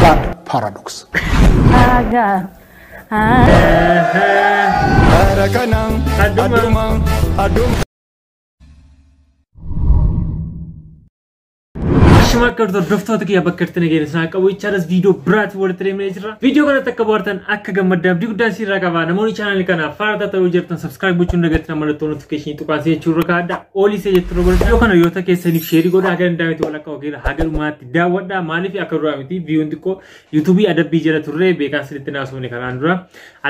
Bad paradox. Bara kanaan adduma adduma. Ashuma akka hordoftoota kiyya bakka irratti nageenya isaan qabu ichaalas viidiyoo biraatti walitti deemnee jirra. Viidiyoo kanatti akka bohaartan akka gammaddan abdii guddaan sirraa qaba. Namoonni chaanaalii kanaaf faarata ta'uu jirtan subscribe gochuun dagatina mallattoo notification tuqaasee jechuun kaadha. Oolisee jechuun godha. Viidiyoo kana yoo keessaniif share godhaa haga danda'ametti wal akka ogeera haga dhumaatti daawwadhaa. Maaliif akka duraa miti viidiyoon xiqqoo yuutuubii adabbii jala turre beekaan sirriitti naasofne kanaan dura.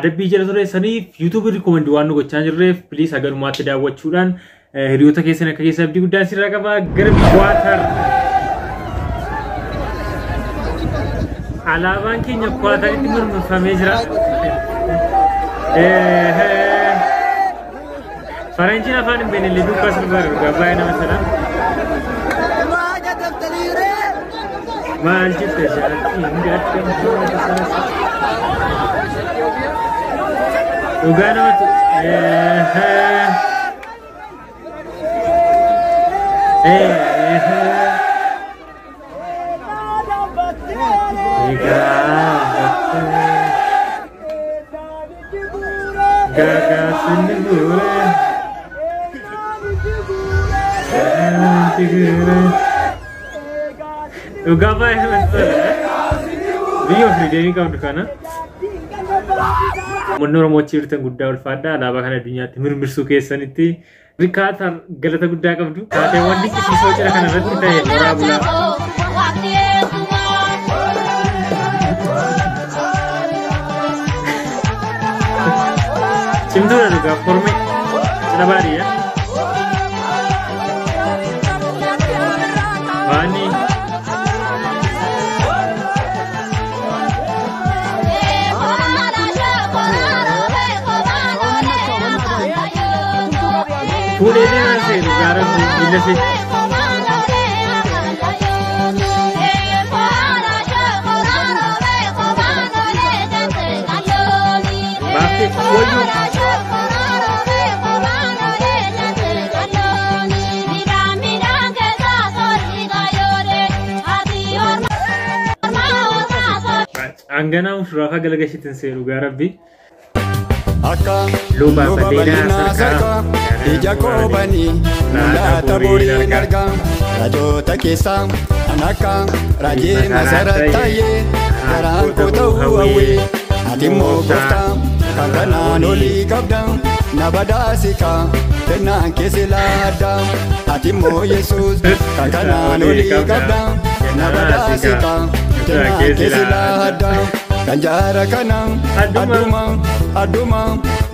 Adabbii jala turre saniif yuutuubii recommend waan nu gochaa jirreef please haga dhumaatti daawwachuudhaan hiriyoota keessan akka keessa abdii guddaan sirraa qaba. Gara Kwaatar. Alaabaan keenya Kwaataritti mirmirfamee jira. Faranjiin afaan hin beekne illee duukaa sirbaa jiru. Baay'ee nama sana. Maal jette jaartiin dhugaa namatti. Dhugaa baay'ee namatti tola. Biyya ofii deemii qabdu kana. Uummanni Oromoo achi jirtan guddaa ulfaadha. Alaabaa kana addunyaatti mirmirsuu keessanitti. Rikaatar galata guddaa qabdu. Taateewwan dinqisiisoo cidha kana irratti ta'e horaa bulaa. Cimtuudha dhugaa kormee cidha baadiyyaa. Waani fuudhee deemaa seeru gaara miila see. Baaftee wayyuu. Hanganaa mushuraafa galagashiitiin seeru gaarabbi. Akka Luba luba bal'inaa bal'inaa sarkaa sarkaa ija koobanii mul'ata boriin argaa rajoota keessaa an akka rajee masarat taayee garaan koo ta'uu hawwee ati immoo gooftaa kan kanaan olii qabda na badhaasika kennaan kee silaa adda ati immoo Yesuus kan kanaan olii qabda na badhaasika kennaan kee silaa adda kan jaara kana adduma adduma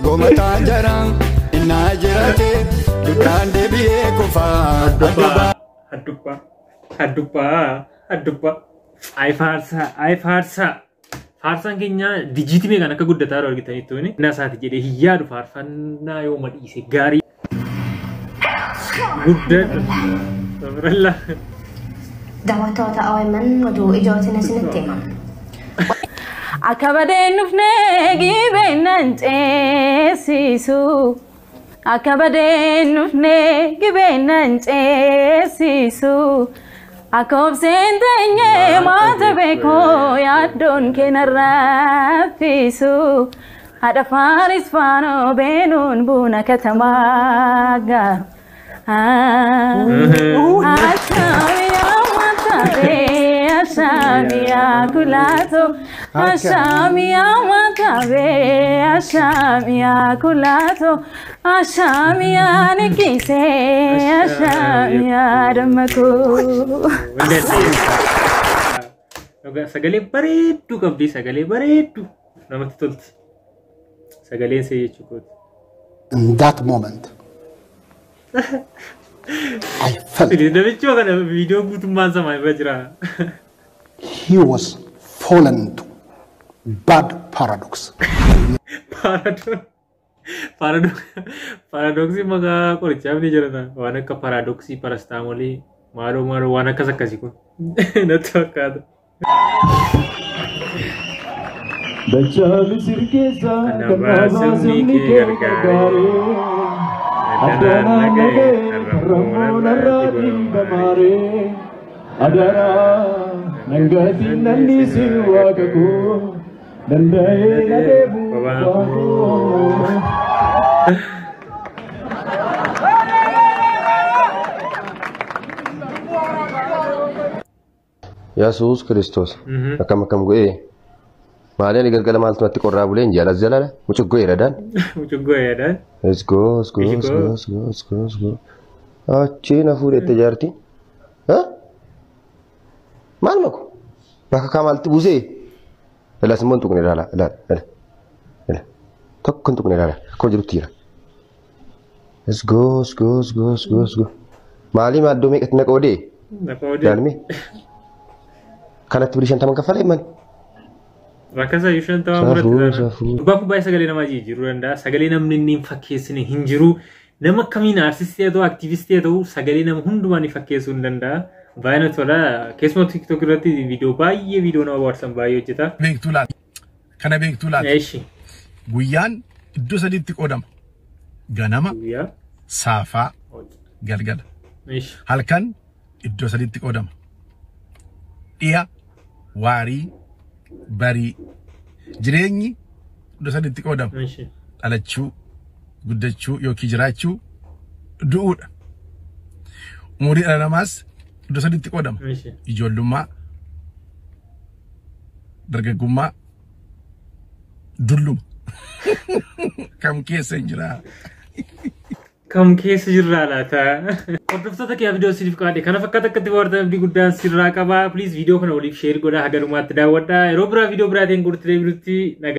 gomataan jara innaa jiraate dudhaan deebi'ee kufaa Addubbaa addubbaa addubbaa addubbaa. Ayi faarsaa ayi faarsaa. Faarsaan keenya dijiitii meeqaan akka guddataa jiru argitanitti inni isaati jedhee hin yaadu faarfannaa yoo madhiise gaarii. Guddadha. Sabirallaa. Daawwattoota OMN oduu ijootiin isinitti hima. Akka badeen dhufnee gibeen nan ceesisu. Akka badeen dhufnee gibeen nan ceesisu. Akka obseen teenyee maata beekoo yaaddoon kee raffisu. Haadha faaris faanoo beenuun buna katamaa gaaru. Ashaamiyaa matabee ashaamiyaa kulaato ashaamiyaa matabee ashaamiyaa kulaato ashaamiyaa nikisee ashaamiyaa dammakoo. Sagalee bareedduu qabdi sagalee bareedduu namatti tolti. Sagaleen see jechuudha. In that moment, I felt Namichi kana viidiyoo guutummaan samaa irra jira. he was fallen into bad paradox. Paaradoksii maqaa qorichaaf ni jedhama. Waan akka paaraadoksii parastaamolii maaloo maaloo waan akkas akkasii kun natti fakkaata. Dachaa Misir keessaa Kan kan baasumni baasumni kee kee gargaaree, gargaaree, addanaan nagee rammoon irraa dhiibamaaree, adaraa Nangaatiin nanniisi waaqa koo danda'ee na deebu waa koo. Yesuus Kiristoos. Akkam akkam go'ee maali ani galgala maaltu natti qorraa bulee hin jaalas jalaala mucuggoo eradaan. Mucuggoo eradaan. Let's go, let's go, let's go, let's go, let's go, let's go. Achii na fuudhette jaartii. Maal maku? Bakka kaa maaltu buusee? Ilaas immoo hin tuqne ilaala ilaala ilaala. Tokko hin tuqne ilaala akkuma jirutti jira. Let's go, let's go, let's go, let's go, let's go. Maalii maaddoo meeqatti na qoodee? Na qoodee. Ilaalmi. Kanatti birrii 50 kaffalee mani. Rakkasaa iyyuu 50 murratti. Gurbaan kun baay'ee sagalee namaa jijjiiruu danda'a. Sagalee namni inni hin fakkeessine hin jiru. Nama akkamiin aartistii haa ta'u, aktiivistii haa ta'u, sagalee nama hundumaa ni fakkeessuu hin danda'a. Baay'ee natti tola. Keessumaa TikTok irratti viidiyoo baay'ee viidiyoo nama bohaarsan baay'ee hojjeta. Beektuu laata? Kana beektuu laata? Eeshi. Guyyaan iddoo sadiitti qoodama. Ganama, Guyyaa. saafaa, galgala. Eeshi. Halkan iddoo sadiitti qoodama. Dhiya, waarii, barii. Jireenyi iddoo sadiitti qoodama. Eeshi. Dhalachuu, guddachuu yookiin jiraachuu, du'uudha. Umurii dhala namaas iddoo sadiitti qoodama. Eeshi. Ijoollummaa, dargaggummaa, dulluma. Kam keessa hin jiraa? Kam keessa jirraa laata? Hordoftoota kee viidiyoo isiniif qabaadhe kana fakkaata akkatti bohaartan abdii guddaan sirraa qaba. Please viidiyoo kana waliif share godhaa haga dhumaatti daawwadhaa. Yeroo biraa viidiyoo biraatiin gurti deebinutti nagaa.